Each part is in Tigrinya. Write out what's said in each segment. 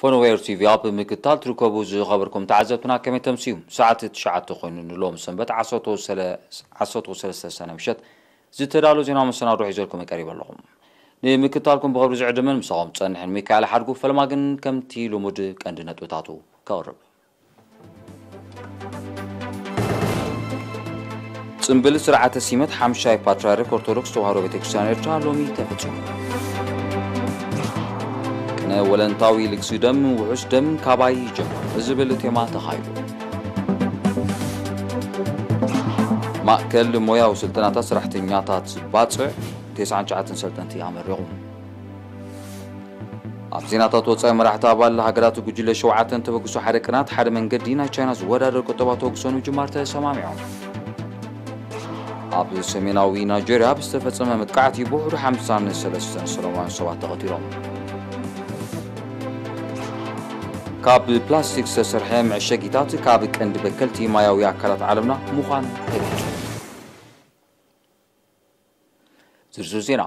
ፈነወ ኤር ቲቪ ኣብ ምክታል ትርከቡ ዝኸበርኩም ተዓዘብትና ከመይ ተምስዩ? ሰዓት ትሽዓተ ኮይኑ ንሎም ሰንበት ዓሰርተ ሰለስተ ሰነ ምሸት ዝተዳሎ ዜና መሰናዶ ሒዘልኩም ቀሪበ ኣለኹም። ንምክታልኩም ብኸብሪ ዝዕድምን ምሳኹም ጸንሕን ሚካኤል ሓድጉ። ፈለማ ግን ከምቲ ልሙድ ቀንዲ ነጥብታቱ ከቕርብ። ጽምብል ስርዓተ ሲመት ሓምሻይ ፓትርያርክ ኦርቶዶክስ ተዋህዶ ቤተክርስትያን ኤርትራ ሎሚ ተፈጺሙ። ቅነ ወለንታዊ ልግሲ ደም ውሑስ ደም ካባይ ይጀምር ዝብል ቴማ ተኻይዱ። ማእከል ሞያዊ ስልጠናታት ሰራሕተኛታት ባጽዕ ተስዓን ትሽዓተን ሰልጠንቲ ኣመሪቑ። ኣብ ዜናታት ወጻኢ መራሕቲ ኣባል ሃገራት ጉጅለ ሸውዓተን ተበግሶ ሓደ ቅናት ሓደ መንገዲ ናይ ቻይና ዝወዳደር ቁጠባ ተበግሶ ንምጅማር ተሰማሚዖም። ኣብ ሰሜናዊ ናይጄርያ ብዝተፈጸመ መጥቃዕቲ ብውሕዱ ሓምሳን ሰለስተን ሰላማውያን ሰባት ተቐቲሎም። ካብ ፕላስቲክ ዝተሰርሐ መዕሸጊታት ካብ ቀንዲ በከልቲ ማያዊ ኣካላት ዓለምና ምዃን ተገሊጹ። ዝርዝር ዜና።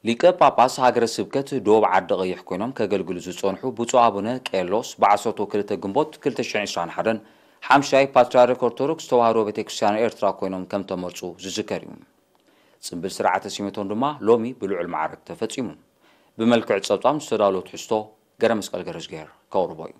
ሊቀ ጳጳስ ሃገረ ስብከት ዶብ ዓዲ ቀይሕ ኮይኖም ከገልግሉ ዝጸንሑ ብፁዕ ኣቡነ ቄርሎስ ብዓሰርተ ክልተ ግንቦት ክልተ ሽሕን ዕስራን ሓደን ሓምሻይ ፓትርያርክ ኦርቶዶክስ ተዋህዶ ቤተክርስትያን ኤርትራ ኮይኖም ከም ተመርጹ ዝዝከር እዩ። ጽምብል ስርዓተ ሲመቶም ድማ ሎሚ ብልዑል ማዕረግ ተፈጺሙ። ብመልክዕ ጸብጻብ ዝተዳለወ ትሕዝቶ ገረ መስቀል ገረዝግሄር ከቕርቦ እዩ።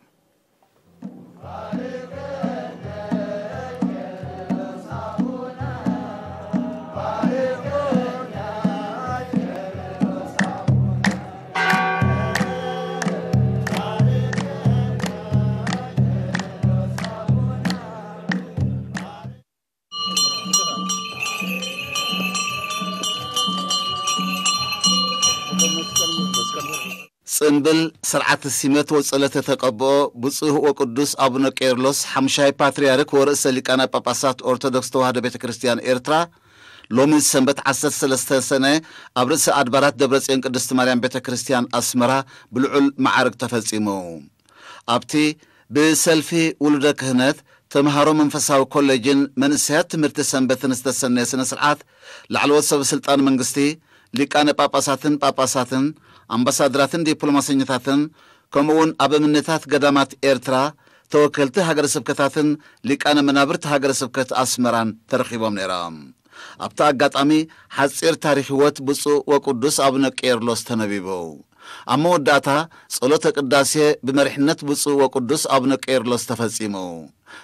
ጽምብል ስርዓተ ሲመት ወጸሎተ ተቀብኦ ብፁዕ ወቅዱስ ኣቡነ ቄርሎስ ሓምሻይ ፓትርያርክ ወርእሰ ሊቃነ ጳጳሳት ኦርቶዶክስ ተዋህዶ ቤተ ክርስቲያን ኤርትራ ሎሚ ሰንበት ዓሰርተ ሰለስተ ሰነ ኣብ ርእሰ ኣድባራት ደብረጽዮን ቅድስቲ ማርያም ቤተ ክርስቲያን ኣስመራ ብልዑል መዓርግ ተፈጺሙ። ኣብቲ ብሰልፊ ውሉደ ክህነት፣ ተምሃሮ መንፈሳዊ ኮሌጅን መንእሰያት ትምህርቲ ሰንበትን ዝተሰነየ ስነ ስርዓት ላዕለዎት ሰብ ስልጣን መንግስቲ፣ ሊቃነ ጳጳሳትን ጳጳሳትን፣ ኣምባሳደራትን ዲፕሎማሰኛታትን ከምኡ እውን ኣበምኔታት ገዳማት ኤርትራ፣ ተወከልቲ ሃገረ ስብከታትን ሊቃነ መናብርት ሃገረ ስብከት ኣስመራን ተረኺቦም ነይሮም። ኣብቲ ኣጋጣሚ ሓጺር ታሪኽ ህይወት ብፁዕ ወቅዱስ ኣቡነ ቄርሎስ ተነቢቡ። ኣብ መወዳእታ ጸሎተ ቅዳሴ ብመሪሕነት ብፁዕ ወቅዱስ ኣቡነ ቄርሎስ ተፈጺሙ።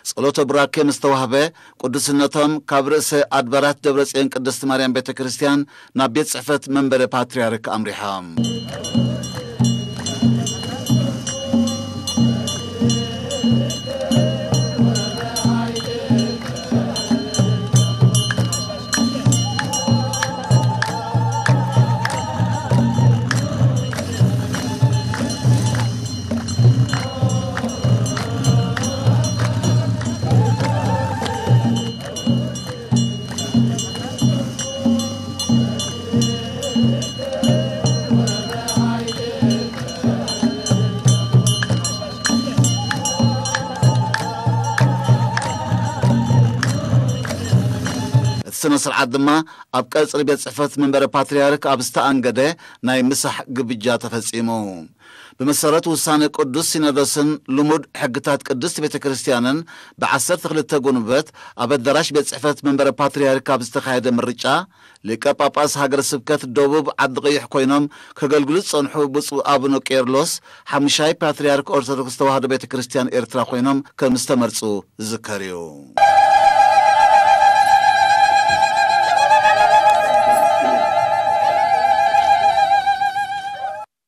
ጸሎተ ቡራኬ ምስ ተዋህበ ቅዱስነቶም ካብ ርእሰ ኣድባራት ደብረ ጽዮን ቅድስቲ ማርያም ቤተ ክርስቲያን ናብ ቤት ጽሕፈት መንበረ ፓትርያርክ ኣምሪሖም። እቲ ስነ ስርዓት ድማ ኣብ ቀጽሪ ቤት ጽሕፈት መንበረ ፓትርያርክ ኣብ ዝተኣንገደ ናይ ምሳሕ ግብጃ ተፈጺሙ። ብመሰረት ውሳነ ቅዱስ ሲኖዶስን ልሙድ ሕግታት ቅድስት ቤተ ክርስቲያንን ብዓሰርተ ክልተ ጉንበት ኣብ ኣዳራሽ ቤት ጽሕፈት መንበረ ፓትርያርክ ኣብ ዝተኻየደ ምርጫ ሊቀ ጳጳስ ሃገረ ስብከት ደቡብ ዓዲ ቀይሕ ኮይኖም ከገልግሉ ዝጸንሑ ብፁዕ ኣቡነ ቄርሎስ ሓሙሻይ ፓትርያርክ ኦርቶዶክስ ተዋህዶ ቤተ ክርስቲያን ኤርትራ ኮይኖም ከም ዝተመርጹ ዝዝከር እዩ።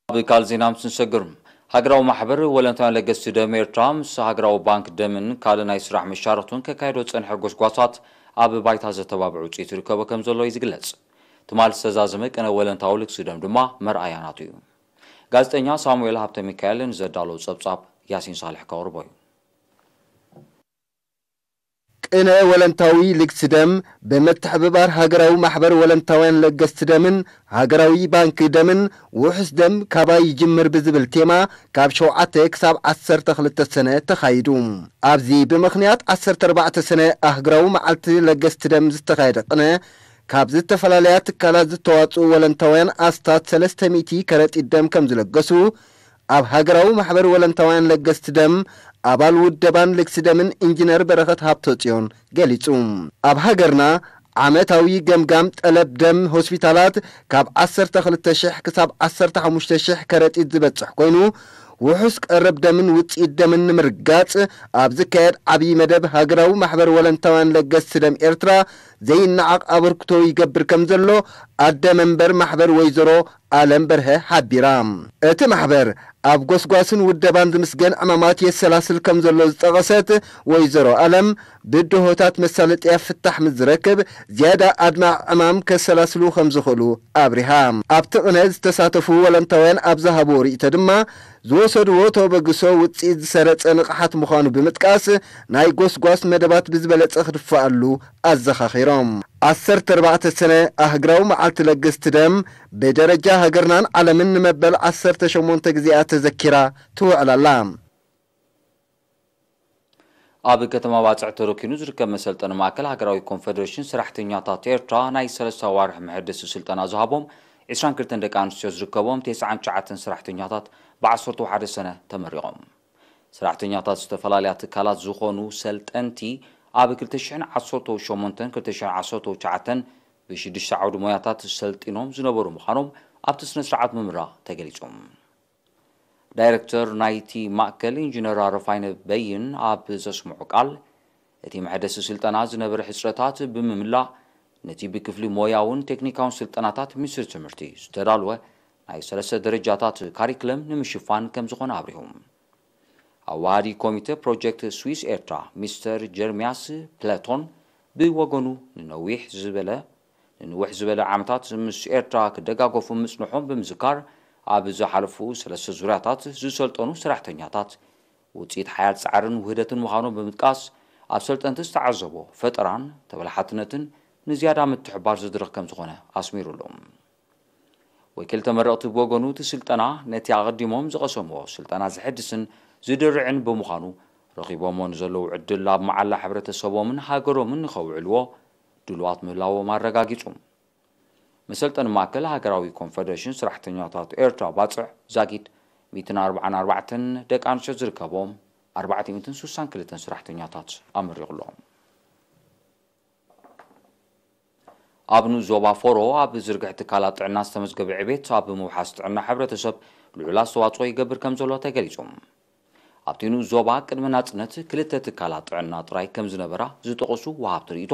ኣብ ካልእ ዜና ምስ ንሰግር፣ ሃገራዊ ማሕበር ወለንታውያን ለገስቲ ደም ኤርትራ ምስ ሃገራዊ ባንክ ደምን ካልእ ናይ ስራሕ መሻርኽቱን ከካየዶ ዝጸንሐ ጎስጓሳት ኣብ ባይታ ዘተባብዕ ውጽኢት ይርከቦ ከም ዘሎ እዩ ዝግለጽ። ትማል ዝተዛዘመ ቅነ ወለንታዊ ልግሲ ደም ድማ መርኣያ ናቱ እዩ። ጋዜጠኛ ሳሙኤል ሃብተ ሚካኤል ንዘዳለዎ ጸብጻብ ያሲን ሳልሕ ከቕርቦ እዩ። ቅነ ወለንታዊ ልግሲ ደም ብምትሕብባር ሃገራዊ ማሕበር ወለንታውያን ለገስቲ ደምን ሃገራዊ ባንኪ ደምን ውሑስ ደም ካባይ ይጅምር ብዝብል ቴማ ካብ ሸውዓተ ክሳብ ዓሰርተ ክልተ ሰነ ተኻይዱ። ኣብዚ ብምኽንያት ዓሰርተ ኣርባዕተ ሰነ ኣህግራዊ መዓልቲ ለገስቲ ደም ዝተኻየደ ቅነ ካብ ዝተፈላለያ ትካላት ዝተዋፅኡ ወለንታውያን ኣስታት ሰለስተ ሚእቲ ከረጢት ደም ከም ዝለገሱ ኣብ ሃገራዊ ማሕበር ወለንታውያን ለገስቲ ደም ኣባል ውደባን ልግሲ ደምን ኢንጂነር በረኸት ሃብተጽዮን ገሊጹ። ኣብ ሃገርና ዓመታዊ ገምጋም ጠለብ ደም ሆስፒታላት ካብ ዓሰርተ ክልተ ሽሕ ክሳብ ዓሰርተ ሓሙሽተ ሽሕ ከረጢት ዝበጽሕ ኮይኑ፣ ውሑስ ቀረብ ደምን ውጽኢት ደምን ንምርጋጽ ኣብ ዝካየድ ዓብዪ መደብ ሃገራዊ ማሕበር ወለንታውያን ለገስቲ ደም ኤርትራ ዘይነዓቕ ኣበርክቶ ይገብር ከም ዘሎ ኣደ መንበር ማሕበር ወይዘሮ ኣለም በርሀ ሓቢራ። እቲ ማሕበር ኣብ ጎስጓስን ውደባን ዝምስገን ዕማማት የሰላስል ከም ዘሎ ዝጠቐሰት ወይዘሮ ኣለም፣ ብድሆታት መሳለጥያ ፍታሕ ምስ ዝረክብ፣ ዝያዳ ኣድማዕ ዕማም ከሰላስሉ ከም ዝኽእሉ ኣብሪሃ። ኣብቲ ቅነ ዝተሳተፉ ወለንታውያን ኣብ ዝሃብዎ ርእይቶ ድማ፣ ዝወሰድዎ ተበግሶ ውጽኢት ዝሰረጸ ንቕሓት ምዃኑ ብምጥቃስ፣ ናይ ጎስጓስ መደባት ብዝበለጸ ክድፈኣሉ ኣዘኻኺሮም። ዓሰርተ ኣርባዕተ ሰነ ኣህግራዊ መዓልቲ ለገስቲ ደም ብደረጃ ሃገርናን ዓለምን ንመበል ዓሰርተ ሸሞንተ ግዜኣ ተዘኪራ ትውዕል ኣላ። ኣብ ከተማ ባጽዕ ተረኪኑ ዝርከብ መሰልጠኒ ማእከል ሃገራዊ ኮንፈደሬሽን ሰራሕተኛታት ኤርትራ ናይ ሰለስተ ኣዋርሕ መሐደሲ ስልጠና ዝሃቦም ዕስራን ክልተን ደቂ ኣንስትዮ ዝርከቦም ተስዓን ትሽዓተን ሰራሕተኛታት ብዓሰርተ ሓደ ሰነ ተመሪቖም። ሰራሕተኛታት ዝተፈላለያ ትካላት ዝኾኑ ሰልጠንቲ ኣብ ክልተ ሽሕን ዓሰርተ ሸሞንተን ክልተ ሽሕን ዓሰርተ ትሽዓተን ብሽዱሽተ ዓውዲ ሞያታት ሰልጢኖም ዝነበሩ ምዃኖም ኣብቲ ስነ ስርዓት ምምራቕ ተገሊጾም። ዳይረክተር ናይቲ ማእከል ኢንጂነር ኣረፋይነ በይን ኣብ ዘስምዖ ቃል፣ እቲ መሐደሲ ስልጠና ዝነበረ ሕጽረታት ብምምላእ፣ ነቲ ብክፍሊ ሞያውን ቴክኒካውን ስልጠናታት ሚኒስትሪ ትምህርቲ ዝተዳለወ ናይ ሰለስተ ደረጃታት ካሪክለም ንምሽፋን ከም ዝኾነ ኣብሪሁ። ኣዋሃዲ ኮሚተ ፕሮጀክት ስዊስ ኤርትራ ሚስተር ጀርሚያስ ፕለቶን ብወገኑ፣ ንነዊሕ ዝበለ ንንውሕ ዝበለ ዓመታት ምስ ኤርትራ ክደጋገፉ ምጽንሖም ብምዝካር፣ ኣብ ዝሓለፉ ሰለስተ ዙርያታት ዝሰልጠኑ ሰራሕተኛታት ውጽኢት ሓያል ጻዕርን ውህደትን ምዃኖም ብምጥቃስ፣ ኣብ ሰልጠንቲ ዝተዓዘቦ ፈጠራን ተበላሓትነትን ንዝያዳ ምትሕብባር ዝድርኽ ከም ዝኾነ ኣስሚሩሉ። ወኪል ተመረቕቲ ብወገኑ፣ እቲ ስልጠና ነቲ ኣቐዲሞም ዝቐሰምዎ ስልጠና ዘሐድስን ዝድርዕን ብምዃኑ፣ ረኺቦሞ ንዘለዉ ዕድል ኣብ መዓላ ሕብረተሰቦምን ሃገሮምን ንኸውዕልዎ ድሉዋት ምህላዎም ኣረጋጊጹ። መሰልጠኒ ማእከል ሃገራዊ ኮንፈደሬሽን ሰራሕተኛታት ኤርትራ ባጽዕ ዛጊድ ሚእትን ኣርባዓን ኣርባዕተን ደቂ ኣንስትዮ ዝርከቦም ኣርባዕተ ሚእትን ስሳን ክልተን ሰራሕተኛታት ኣመሪቑሎም። ኣብ ንኡስ ዞባ ፎሮ ኣብ ዝርግሕ ትካላት ጥዕና ዝተመዝገበ ዕቤት ኣብ ምውሓስ ጥዕና ሕብረተሰብ ልዑል ኣስተዋጽኦ ይገብር ከም ዘሎ ተገሊጹ። ኣብቲ ንኡስ ዞባ ቅድሚ ናጽነት ክልተ ትካላት ጥዕና ጥራይ ከም ዝነበራ ዝጠቐሱ ወሃብቲ ርእይቶ፣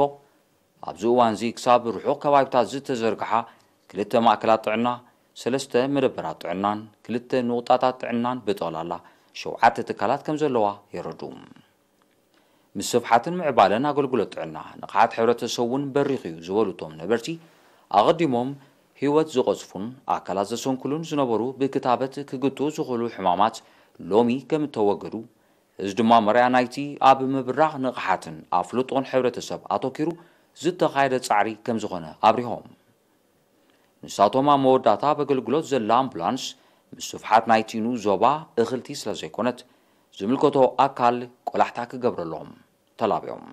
ኣብዚ እዋንዚ ክሳብ ርሑቕ ከባቢታት ዝተዘርግሓ ክልተ ማእከላት ጥዕና፣ ሰለስተ መደበራት ጥዕናን ክልተ ንቑጣታት ጥዕናን ብጠቕላላ ሸውዓተ ትካላት ከም ዘለዋ የረድኡ። ምስፍሓትን ምዕባለን ኣገልግሎት ጥዕና፣ ንቕሓት ሕብረተሰብ እውን በሪኹ እዩ ዝበሉ እቶም ነበርቲ፣ ኣቐዲሞም ህይወት ዝቐጽፉን ኣካላት ዘሰንክሉን ዝነበሩ ብክታበት ክግትኡ ዝኽእሉ ሕማማት ሎሚ ከም እተወገዱ፣ እዚ ድማ መርኣያ ናይቲ ኣብ ምብራኽ ንቕሓትን ኣፍልጦን ሕብረተሰብ ኣተኲሩ ዝተኻየደ ጻዕሪ ከም ዝኾነ ኣብሪሆም። ንሳቶም ኣብ መወዳእታ ኣብ ኣገልግሎት ዘላ ኣምቡላንስ፣ ምስፍሓት ናይቲ ንኡስ ዞባ እኽልቲ ስለ ዘይኮነት፣ ዝምልከቶ ኣካል ቆላሕታ ክገብረሎም ተላብዮም።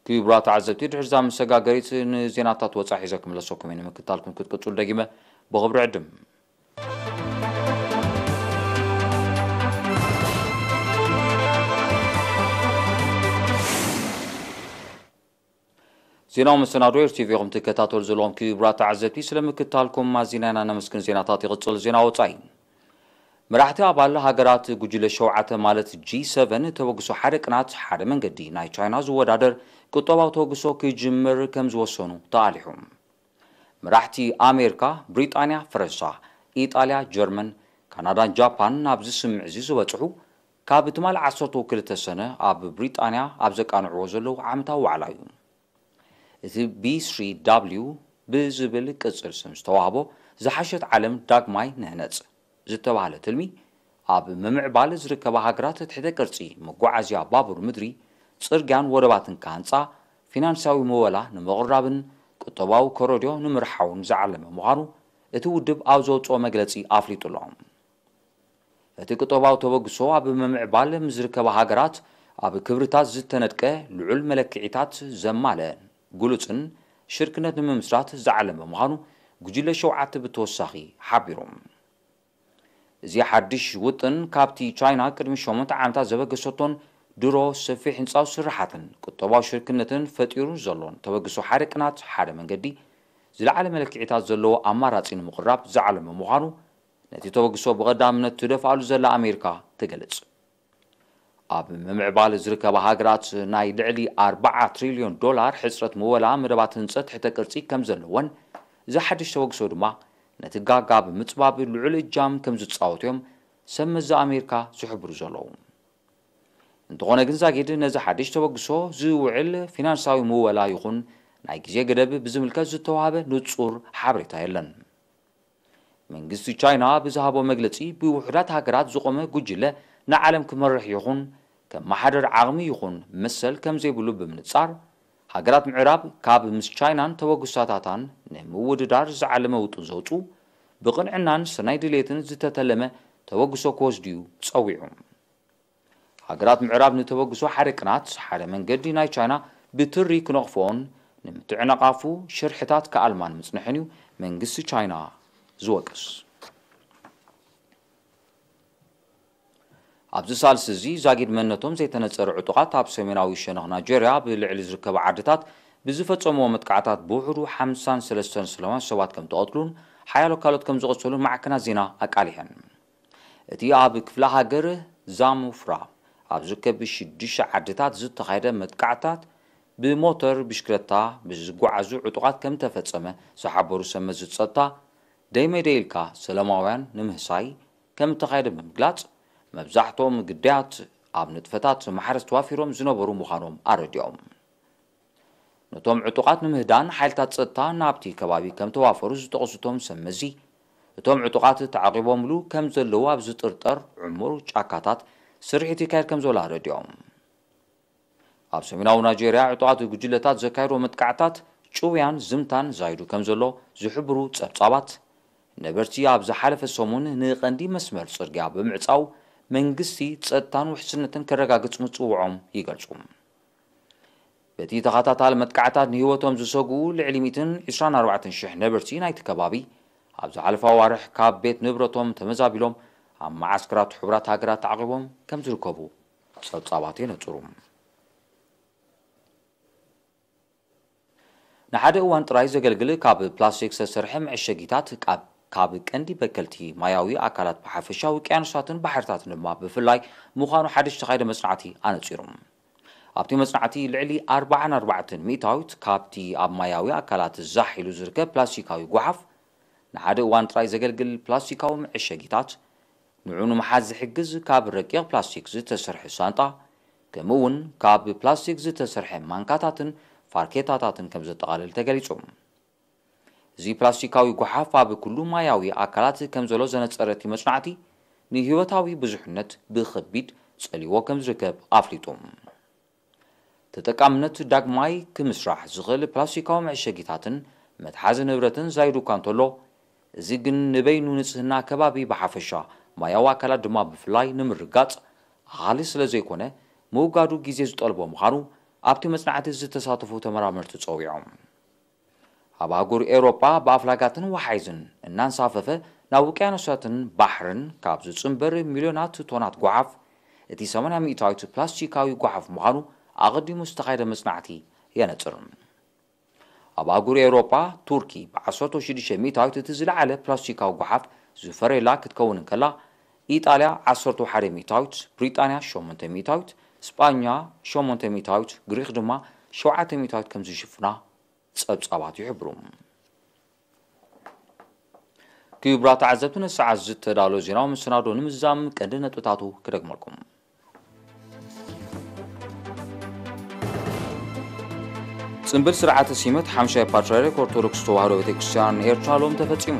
ክቡራት ተዓዘብቲ፣ ድሕሪ እዛ መሰጋገሪት ንዜናታት ወጻኢ ሒዘ ክምለሰኩም እየ። ንምክትታልኩም ክትቅጽሉ ደጊመ ብኽብሪ ዕድም። ዜናዊ መሰናዶ ኤር ቲቪ ኢኹም ትከታተሉ ዘለኹም። ክቡራት ተዓዘብቲ፣ ስለ ምክትታልኩም ኣዚና ኢና ነመስግን። ዜናታት ይቕጽል። ዜና ወጻኢ። መራሕቲ ኣባል ሃገራት ጉጅለ ሸውዓተ ማለት ጂ ሰቨን ተበግሶ ሓደ ቅናት ሓደ መንገዲ ናይ ቻይና ዝወዳደር ቁጠባዊ ተበግሶ ክጅምር ከም ዝወሰኑ ተኣሊሑ። መራሕቲ ኣሜሪካ፣ ብሪጣንያ፣ ፈረንሳ፣ ኢጣልያ፣ ጀርመን፣ ካናዳን ጃፓን ናብዚ ስምምዕ እዚ ዝበጽሑ፣ ካብ ትማሊ ዓሰርተ ክልተ ሰነ ኣብ ብሪጣንያ ኣብ ዘቃንዕዎ ዘለዉ ዓመታዊ ዋዕላ እዩ። እቲ ቢ ስሪ ዳብሊው ብዝብል ቅጽል ስም ዝተዋህቦ ዝሓሸት ዓለም ዳግማይ ንህነጽ ዝተባህለ ትልሚ፣ ኣብ ምምዕባል ዝርከባ ሃገራት ትሕተ ቅርጺ መጓዓዝያ ባቡር ምድሪ፣ ጽርግያን ወደባትን ክሃንጻ፣ ፊናንሳዊ ምወላ ንምቕራብን ቁጠባዊ ኮረድዮ ንምርሓውን ዝዓለመ ምዃኑ እቲ ውድብ ኣብ ዘውጽኦ መግለጺ ኣፍሊጡ ኣሎ። እቲ ቁጠባዊ ተበግሶ ኣብ ምምዕባል ምስ ዝርከባ ሃገራት ኣብ ክብርታት ዝተነድቀ ልዑል መለክዒታት ዘማልአ ግሉጽን ሽርክነት ንምምስራት ዝዓለመ ምዃኑ ጉጅለ ሸውዓተ ብተወሳኺ ሓቢሩ። እዚ ሓድሽ ውጥን ካብቲ ቻይና ቅድሚ ሸሞንተ ዓመታት ዘበገሰቶን ድሮ ሰፊሕ ህንጻዊ ስራሓትን ቁጠባዊ ሽርክነትን ፈጢሩ ዘሎን ተበግሶ ሓደ ቅናት ሓደ መንገዲ ዝለዓለ መለክዒታት ዘለዎ ኣማራጺ ንምቕራብ ዝዓለመ ምዃኑ ነቲ ተበግሶ ብቐዳምነት ትደፍኣሉ ዘላ ኣሜሪካ ትገልጽ። ኣብ ምምዕባል ዝርከባ ሃገራት ናይ ልዕሊ ኣርባዓ ትሪልዮን ዶላር ሕጽረት ምወላ መደባት ህንጸት ትሕተ ቅርጺ ከም ዘለወን እዚ ሓድሽ ተበግሶ ድማ ነቲ ጋጋ ብምጽባብ ልዑል እጃም ከም ዝጻወቱ እዮም ሰብ መዚ ኣሜሪካ ዝሕብሩ ዘለዉ። እንተኾነ ግን ዛጊድ ነዚ ሓድሽ ተበግሶ ዝውዕል ፊናንሳዊ ምወላ ይኹን ናይ ግዜ ገደብ ብዝምልከት ዝተዋህበ ንጹር ሓበሬታ የለን። መንግስቲ ቻይና ብዝሃቦ መግለጺ ብውሑዳት ሃገራት ዝቖመ ጉጅለ ንዓለም ክመርሕ ይኹን ከመሓደር ዓቕሚ ይኹን መሰል ከም ዘይብሉ ብምንጻር ሃገራት ምዕራብ ካብ ምስ ቻይናን ተበግሶታታን ንምውድዳር ዝዓለመ ውጥን ዘውጽኡ ብቕንዕናን ሰናይ ድሌትን ዝተተለመ ተበግሶ ክወስድዩ ጸዊዑ። ሃገራት ምዕራብ ንተበግሶ ሓደ ቅናት ሓደ መንገዲ ናይ ቻይና ብትሪ ክነቕፎን ንምትዕንቓፉ ሽርሕታት ክኣልማን ምጽንሐን እዩ መንግስቲ ቻይና ዝወቅስ። ኣብዚ ሳልሲ እዚ ዛጊድ መንነቶም ዘይተነጸረ ዕጡቓት ኣብ ሰሜናዊ ሸነኽ ናይጀርያ ብልዕሊ ዝርከባ ዓድታት ብዝፈጸምዎ መጥቃዕታት ብውሕዱ ሓምሳን ሰለስተን ሰላማውያን ሰባት ከም ተቐትሉን ሓያሎ ካልኦት ከም ዝቖሰሉን ማዕከናት ዜና ኣቃሊሐን። እቲ ኣብ ክፍለ ሃገር ዛሙፍራ ኣብ ዝርከብ ሽዱሽተ ዓድታት ዝተኻየደ መጥቃዕታት ብሞተር ብሽክለታ ብዝጓዓዙ ዕጡቓት ከም ተፈጸመ ዝሓበሩ ሰብ መዚ ጸጥታ ደይመደይ ኢልካ ሰላማውያን ንምህሳይ ከም እተኻየደ ብምግላጽ መብዛሕትኦም ግዳያት ኣብ ንጥፈታት ማሕረስ ተዋፊሮም ዝነበሩ ምዃኖም ኣረዲኦም። ነቶም ዕጡቓት ንምህዳን ሓይልታት ጸጥታ ናብቲ ከባቢ ከም ተዋፈሩ ዝጠቐሱ እቶም ሰብ መዚ እቶም ዕጡቓት ተዓቒቦምሉ ከም ዘለዉ ኣብ ዝጥርጠር ዕሙር ጫካታት ስርሒት ይካየድ ከም ዘሎ ኣረዲኦም። ኣብ ሰሜናዊ ናይጀርያ ዕጡቓት ጉጅለታት ዘካየድዎ መጥቃዕታት ጭውያን ዝምታን ዛይዱ ከም ዘሎ ዝሕብሩ ጸብጻባት ነበርቲ ኣብ ዝሓለፈ ሰሙን ንቐንዲ መስመር ጽርግያ ብምዕጻው መንግስቲ ጸጥታን ውሕስነትን ከረጋግጽ ምጽውዖም ይገልጹ። በቲ ተኸታታሊ መጥቃዕታት ንህይወቶም ዝሰግኡ ልዕሊ ሚእትን ዕስራን ኣርባዕተን ሽሕ ነበርቲ ናይቲ ከባቢ ኣብ ዝሓለፋ ኣዋርሕ ካብ ቤት ንብረቶም ተመዛቢሎም ኣብ መዓስከራት ሕቡራት ሃገራት ተዓቒቦም ከም ዝርከቡ ጸብጻባት የነጽሩ። ንሓደ እዋን ጥራይ ዘገልግል ካብ ፕላስቲክ ዝተሰርሐ መዐሸጊታት ካብ ካብ ቀንዲ በከልቲ ማያዊ ኣካላት ብሓፈሻ ውቅያኖሳትን ባሕርታትን ድማ ብፍላይ ምዃኑ ሓድሽ ተኻይደ መጽናዕቲ ኣነጺሩ። ኣብቲ መጽናዕቲ ልዕሊ ኣርባዓን ኣርባዕተን ሚእታዊት ካብቲ ኣብ ማያዊ ኣካላት ዛሕ ኢሉ ዝርከብ ፕላስቲካዊ ጓሓፍ ንሓደ እዋን ጥራይ ዘገልግል ፕላስቲካዊ መዐሸጊታት ንዑ ንምሓዝ ዝሕግዝ ካብ ረቂቕ ፕላስቲክ ዝተሰርሐ ሳንጣ ከምኡ እውን ካብ ፕላስቲክ ዝተሰርሐ ማንካታትን ፋርኬታታትን ከም ዘጠቓልል ተገሊጹ። እዚ ፕላስቲካዊ ጓሓፍ ኣብ ኩሉ ማያዊ ኣካላት ከም ዘሎ ዘነጸረ እቲ መጽናዕቲ ንህይወታዊ ብዙሕነት ብኸቢድ ጸልይዎ ከም ዝርከብ ኣፍሊጡ። ተጠቃምነት ዳግማይ ክምስራሕ ዝኽእል ፕላስቲካዊ መዐሸጊታትን መትሓዚ ንብረትን ዛይዱ እኳ እንተሎ እዚ ግን ንበይኑ ንጽህና ከባቢ ብሓፈሻ ማያዊ ኣካላት ድማ ብፍላይ ንምርጋጽ ኣኻሊ ስለ ዘይኮነ ምውጋዱ ግዜ ዝጠልቦ ምዃኑ ኣብቲ መጽናዕቲ ዝተሳተፉ ተመራመርቲ ጸዊዖም። ኣብ ኣህጉር ኤውሮጳ ብኣፍላጋትን ወሓይዝን እናንሳፈፈ ናብ ውቅያኖሳትን ባሕርን ካብ ዝጽንበር ሚልዮናት ቶናት ጓሓፍ እቲ ሰማንያ ሚእታዊት ፕላስቲካዊ ጓሓፍ ምዃኑ ኣቐዲሙ ዝተኻየደ መጽናዕቲ የነጽር። ኣብ ኣህጉር ኤውሮጳ ቱርኪ ብዓሰርተ ሽዱሽተ ሚእታዊት እቲ ዝለዓለ ፕላስቲካዊ ጓሓፍ ዝፈረየላ ክትከውን እንከላ ኢጣልያ ዓሰርተ ሓደ ሚእታዊት፣ ብሪጣንያ ሸሞንተ ሚእታዊት፣ ስጳኛ ሸሞንተ ሚእታዊት፣ ግሪኽ ድማ ሸውዓተ ሚእታዊት ከም ዝሽፍና ጸብጻባት ይሕብሩ። ክቡራት ተዓዘብቲ ነዚ ሰዓት ዝተዳሎ ዜናዊ መሰናዶ ንምዝዛም ቀንዲ ነጥብታቱ ክደግመልኩም። ጽምብል ስርዓተ ሲመት ሓምሻይ ፓትርያርክ ኦርቶዶክስ ተዋህዶ ቤተክርስትያን ኤርትራ ሎም ተፈጺሙ።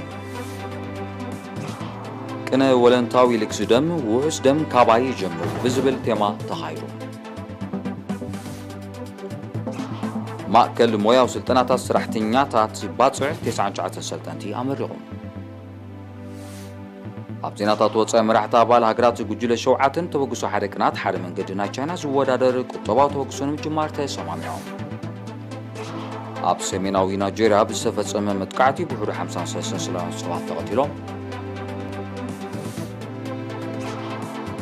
ቅነ ወለንታዊ ልግሲ ደም ውሑስ ደም ካባይ ይጀምር ብዝብል ቴማ ተኻይዱ። ማእከል ሞያዊ ስልጠናታት ሰራሕተኛታት ባጽዕ ተስዓን ትሽዓተን ሰልጠንቲ ኣመሪቑ። ኣብ ዜናታት ወጻኢ መራሕቲ ኣባል ሃገራት ጉጅለ ሸውዓተን ተበግሶ ሓደ ቅናት ሓደ መንገዲ ናይ ቻይና ዝወዳደር ቁጠባዊ ተበግሶ ንምጅማር ተሰማሚዖም። ኣብ ሰሜናዊ ናይጄርያ ብዝተፈጸመ መጥቃዕቲ ብውሕዱ ሓምሳን ሰለስተን ሰላማውያን ሰባት ተቐቲሎም።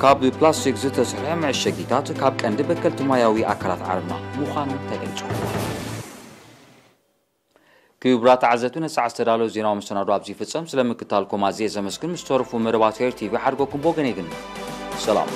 ካብ ፕላስቲክ ዝተሰርሐ መዐሸጊታት ካብ ቀንዲ በከልቲ ማያዊ ኣካላት ዓለምና ምዃኑ ተገሊጹ። ክቡራት ተዓዘብቲ፣ ነቲ ሰዓት ዝተዳለወ ዜናዊ መሰናዶ ኣብዚ ይፍጸም። ስለ ምክታልኩም ኣዝየ ዘመስግን። ምስ ተረፉ መደባት ሄር ቲቪ ሓድጎኩም ብወገነይ ግን ሰላም።